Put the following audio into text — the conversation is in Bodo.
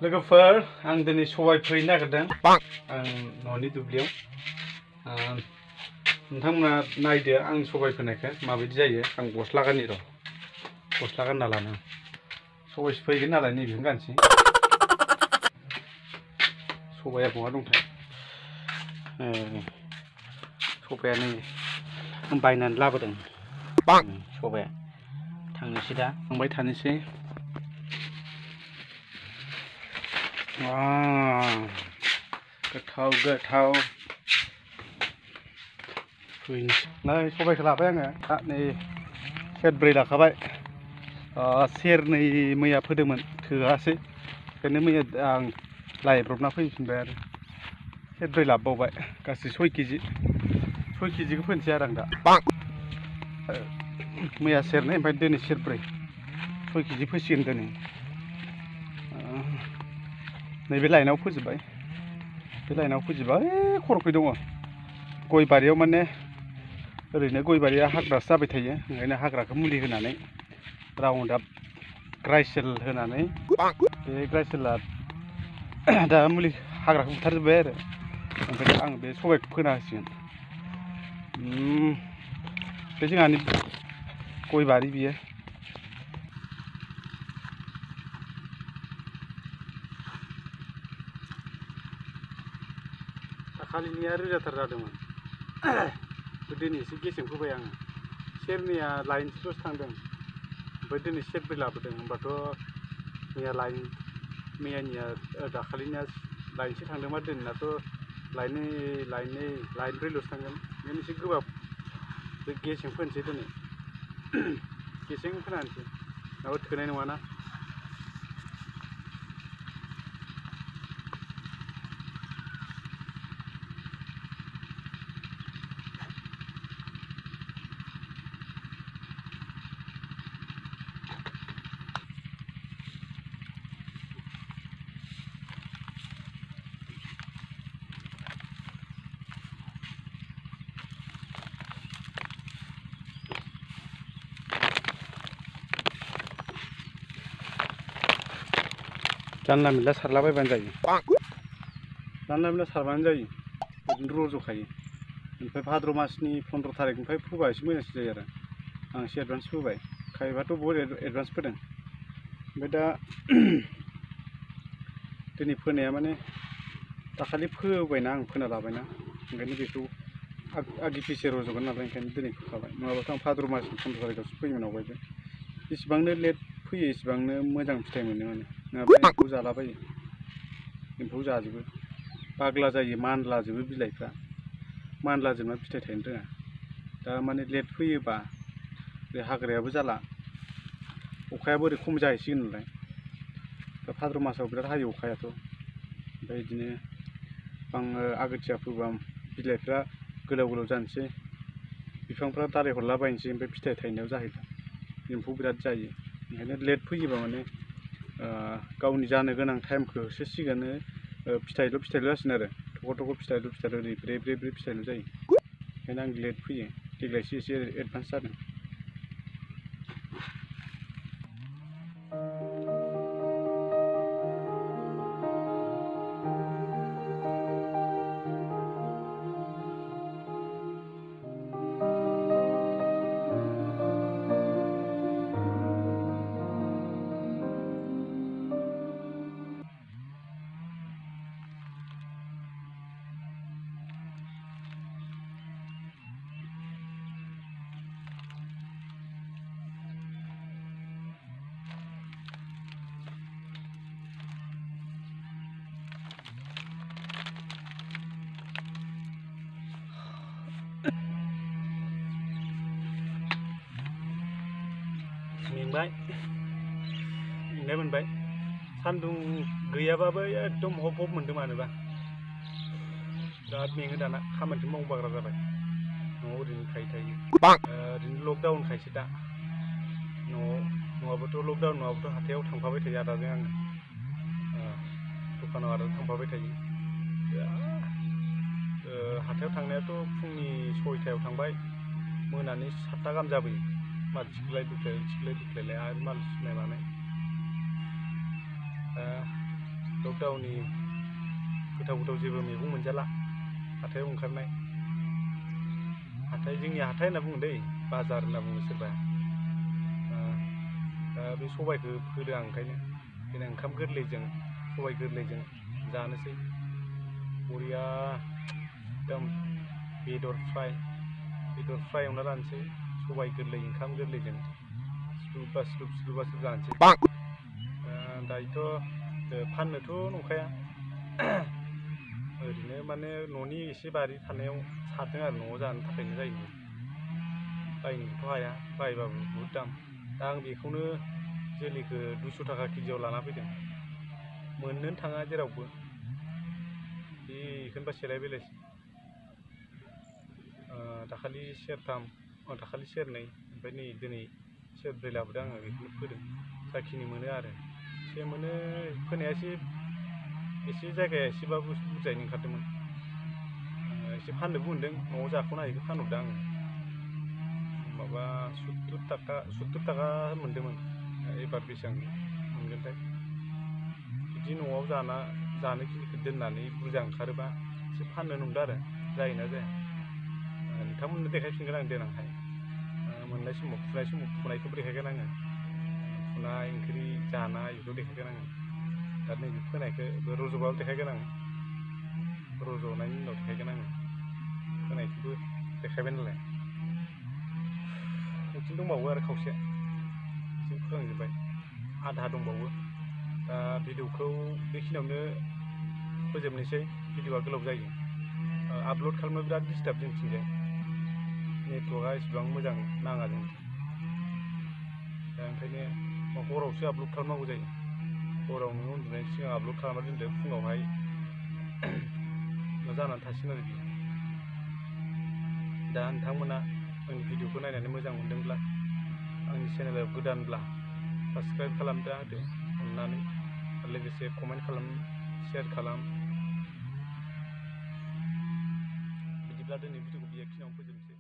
लोगोफोर आं दिनै सबाय फोहैनो नागिरदों आं न'नि दुब्लियाव नोंथांमोना नायदो आं सबाय फोनायखौ माबायदि जायो आं गस्ला गाननि र' गस्ला गानना लानो सबायसो फोहैगोन नालाय नैबेखौनो गानसै सबाया बहा दंथाय सबाया नै आं बायनानै लाबोदों सबाया थांनोसै दा थांबाय थानोसै गोथाव गोथाव नै सबायखौ लाबाय आङो दा नै सेरब्रै लाखाबाय सेरनै मैया फोदोंमोन थोआसै ओंखायनो मैया आं लायब्रबना फैफिनबाय आरो सेरब्रै लाबोबावबाय गासै 6 केजिखौ फोनोसै आरो आं दा मैया सेरनै ओमफ्राय दिनै सेरब्रै 6 केजि फोसिगोन दिनै नैबे लाइनाव फोजोबबाय बे लाइनाव फोजोबबाय खर'खै दङ गय बारियाव माने ओरैनो गय बारिया हाग्रासो जाबाय थायो ओंखायनो हाग्राखौ मुलि होनानै राउन्ड आप ग्राइसेल होनानै बे ग्राइसेला दा मुलि हाग्राखौ बुथारजोब्बाय आरो ओमफ्राय आं बे सबायखौ फोना होसिगोन बे जोंहानि गय बारि बियो दाखालिनिया रोजाथार जादोंमोन दिनै एसे गेसें फोबाय आङो सेरनैया लाइनसेल'सो थांदों ओमफ्राय दिनै सेरब्रै लाबोदों होमबाथ' मैयानिया दाखालिनिया लाइनसे थांदोंबा दिनैनाथ' लाइनब्रैल'सो थांगोन बेनो एसे गोबाब बे गेसें फोनोसै दिनै गेसें फोनानैसै नङाबा थोनाय नङाना जानला मोनला सारलाबायबानो जायो जानला मोनला सारबानो जायो ओरैनो रज'खायो ओमफ्राय भाद्र मासनि 15 थारिखनिफ्राय फोबा एसे मोजांसिन जायो आरो आं एसे एडभान्स फोबाय खायफाथ' बहुद एडभान्स फोदों ओमफ्राय दा दिनै फोनाया माने दाखालि फोबायना आं फोना लाबायना ओंखायनो बेखौ आगि फिसे रज'गोन नालाय ओंखायनो दिनै फोखाबाय नङाबाथ' आं भाद्र मासनि 15 थारिखआवसो फोयोमोन आवगायबो जेसेबांनो लेट फैयो एसेबांनो मोजां फिथाइ मोनो माने नङाबा एम्फौ जालाबायो एम्फौ जाजोबो बाग्ला जायो मानलाजोबो बिलाइफ्रा मानलाजोबना फिथाइ थायनो रोङा दा माने लेट फैयोबा बे हाग्रायाबो जाला अखायाबो ओरै खम जाहैसिगोन नालाय दा भाद्र मासाव बिराद हायो अखायाथ' ओमफ्राय बिदिनो आङो आगोथिया फोबा बिलाइफ्रा गोलाव गोलाव जानोसै बिफांफ्रा दालाय हरलाबायनोसै ओमफ्राय फिथाइ थायनायाव जाहैला एम्फौ बिराद जायो ओंखायनो लेट फैयोबा माने गावनि जानो गोनां टाइमखौ होसोसिगोन फिथाइल' जासिगोन आरो थख' फिथाइल' ओरै ब्रे फिथाइल' जायो ओंखायनो आं लेट फैयो देग्लायसो एसे एडभान्स जादों मेंनाय मोनबाय सान्दुं गैयाबाबो एकदम हब मोनदों मानोबा बिराद मेङो दाना खामानिखौ मावनो बाग्रा जाबाय न'आव ओरैनो थायो ओरैनो लकडाउन खायसो दा न'आवबोथ' लकडाउन नङाबाथ' हाथायाव थांफाबाय थायो आदाजों आङो दखानाव आदाजों थांफाबाय थायो हाथायाव थांनायाथ' फुंनि 6टायाव थांबाय मोनानि 7टा गाहाम जाबोयो माल थिखोलाय दुख्लायलाय आरो माल सुनाय मानाय लकडाउननि गोथाव जेबो मैगं मोनजाला हाथायाव ओंखारनाय हाथाय जोंनि हाथाय होनना बुङो दै बाजार होनना बुङो सोरबा दा बे सबाइखौ फोदों आं ओंखायनो दिनै ओंखाम गोरलैजों सबाइ गोरलैजों जानोसै बरिया एकदम बेदर फ्राय एवना लानोसै सबाइ गोरलै ओंखाम गोरलैजों स्लुबासो जानोसै दायोथ' फाननोथ' नंखाया ओरैनो माने न'नि एसे बारि थानायाव सारदों आरो न'आव जानो थाखायनो जायो बायनोथ' हाया बायबाबो बहुद दाम दा आं बेखौनो जोलैखौ 200 थाखा केजियाव लाना फैदों मोननोनो थाङा जेरावबो बेखौनोबा सेलाय बेलायसै दाखालि सेरथाम दाखालि सेरनै ओमफ्राय नै दिनै सेरब्रै लाबोदों आङो बेखौनो फोदों जाखिनि मोनो आरो एसे मोनो फोनाया एसे जायगाया एसेबाबो बुरजायैनो ओंखारदोंमोन एसे फाननोबो मोनदों न'आव जाख'नो हायैखौ फानहरदों आङो माबा 70 थाखा मोनदोंमोन एबार बेसेबां मोनगोनथाय बिदि न'आव जानोखिनिखौ दोननानै बुरजा ओंखारोबा एसे फाननो नंदों आरो जायोना जाया नोंथांमोननो देखायफिनगोन आं देनांहाय मोननाय समाव फुनायखौबो देखायगोन आङो फुनाय ओंख्रि जानाय बेखौ देखायगोन आङो दा नैबे फोनायखौ रज'बाबो देखायगोन आं रज'नायनि उनाव देखायगोन आङो फोनायखौबो देखायबाय नालाय बिथिं दंबावो आरो खावसे बिथिं फोरोंजोब्बाय आधा दंबावो दा भिडिअखौ बेखिनियावनो फोजोबनोसै भिडिअआ गोलाव जायो आपल'ड खालामनो बिराद डिस्टार्ब जोंथिंजाय नेटवर्कआ एसेबां मोजां नाङा जोंथिं दा ओंखायनो हरावसो आपल'ड खालामनांगौ जायो हराव नोङो उन्दुनायनि सिगां आपल'ड खालामना दोनदो फुङावहाय जानानै थासिगोन आरो बियो दा नोंथांमोना आंनि भिडिअखौ नायनानै मोजां मोनदोंब्ला आंनि चेनेलाव गोदानब्ला साबस्क्राइब खालामना होदो अननानै लोगोसे कमेन्ट खालाम शेयार खालाम बिदिब्ला दिनै भिडिअखौ बेखिनियावनो फोजोबनोसै